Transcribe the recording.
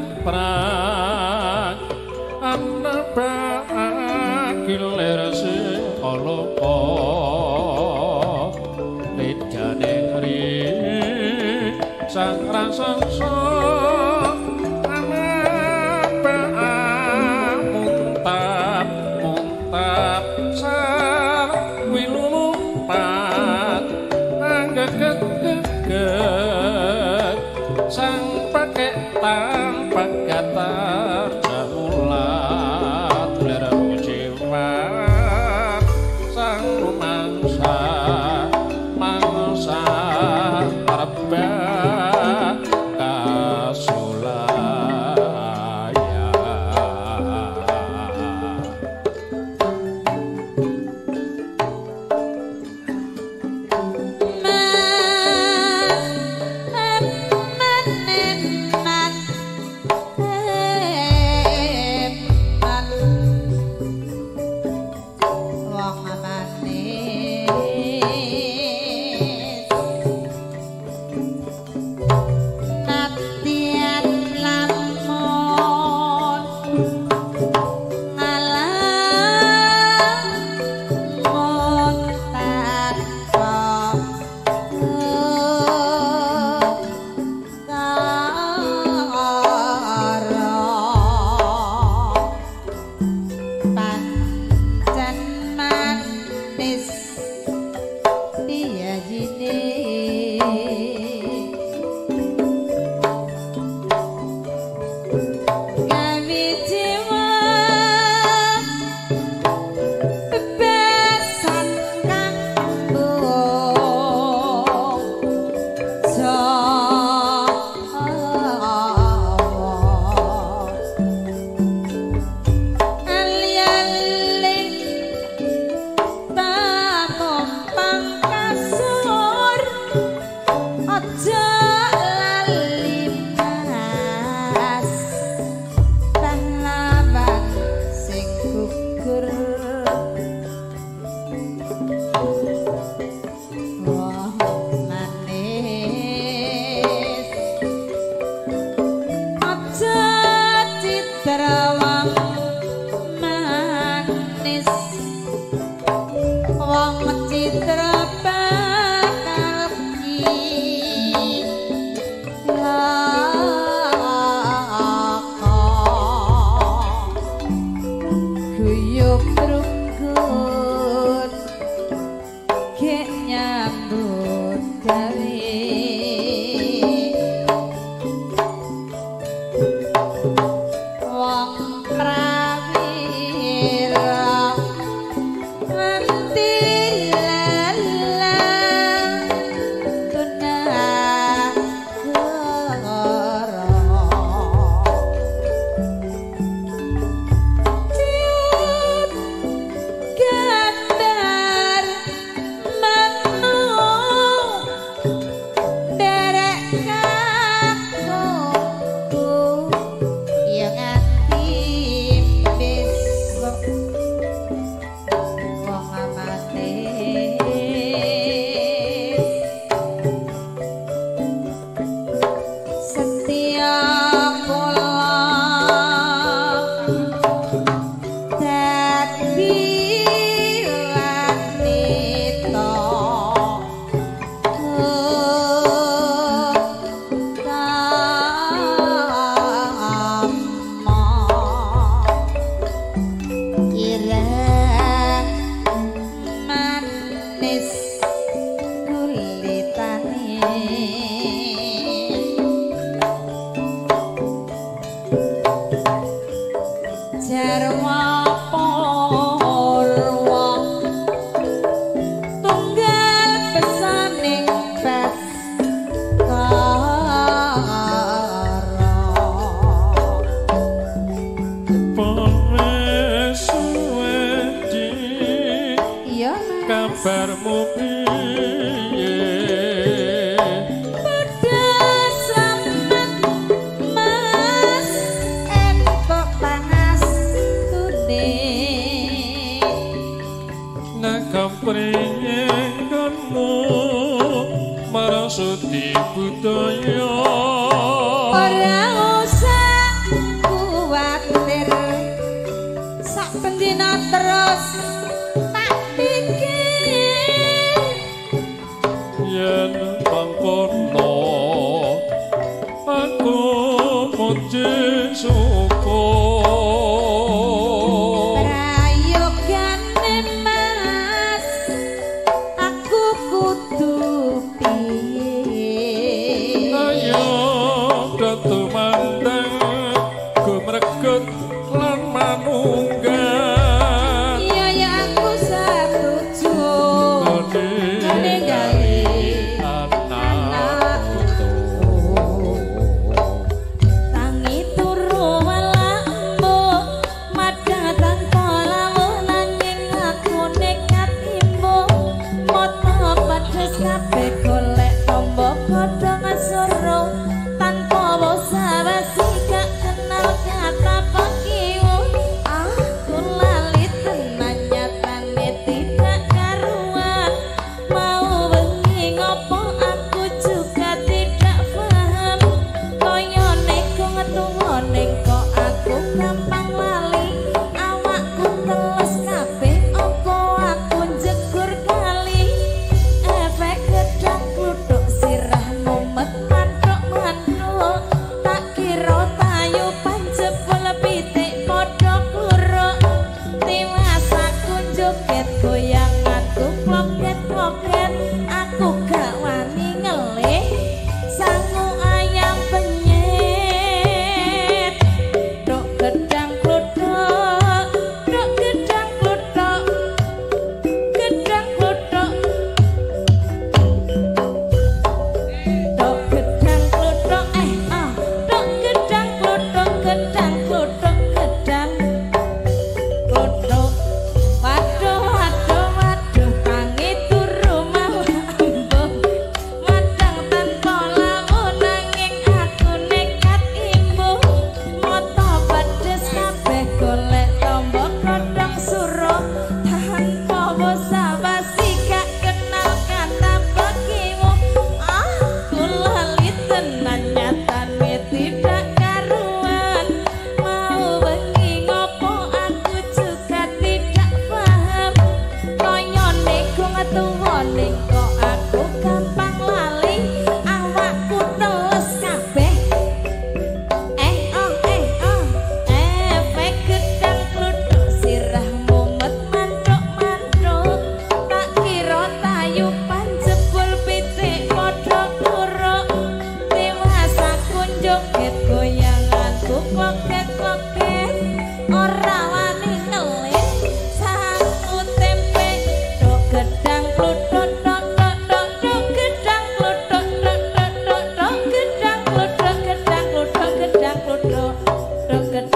Kemprang anebak gilir sing aloka lidane ri sang raksasa anebak muntap muntap sar wilumpat anggeget geget sang paketan pegatan jamulat lir jiwa sang rumangsa mangsa rebah kasulaya. Kabarmu piye? Padha slamet Mas, entuk pangastune. syukur. Prayogane Mas, aku kudu piye? Ayo do tumandang gumregut lan manunggal. Iya ya aku setuju ninggali anak putu. Tangi turu wala embuh, madang tanpa lawuh nanging aku nekat imbuh. Moto pedes kabeh golek tombo godhong soro, tanpa basa-basi gak kenal kata pekiwu. Aku lali tenan nyatane tidak karuan. Mau bengi ngopo aku juga tidak paham. Koyone kok tuwane kok aku gampang lali. Awakku teles kabeh opo aku njegur kali. Efek gedang kluthuk sirah mumet manthuk-manthuk. Tak kira tayu panjebul pitik padha kluruk. Tiwas aku joget goyang aku kloket-kloket. Aku gak wani ngelih sangu ayam penyet. Dok gedang kluthuk, dok gedang kluthuk, gedang kluthuk. Dok gedang kluthuk, dok gedang kluthuk, gedang kluthuk, gedang kluthuk. Waduh waduh waduh tangi turu malah embuh. Madang tanpa lawuh nanging aku nekat imbuh. Moto pedes kabeh golek tombo godhong suro, tanpa basa-basi gak kenal kata pekiwu. Aku lali tenan nyatane tidak karuan. Mau bengi ngopo aku juga tidak paham. Koyone kok tuwane kok aku gampang lali. Awakku teles kabeh. Oh efek gedang kluthuk sirah mumet manthuk-manthuk. Tak kira tayu panjebul pitik padha kluruk. Tiwas aku joget goyang aku kloket-kloket. Ora wani ngelih sangu tempe. Dok gedang kluthuk dok dok dok dok gedang kluthuk dok dok dok dok gedang kluthuk gedang kluthuk gedang kluthuk dok gedang.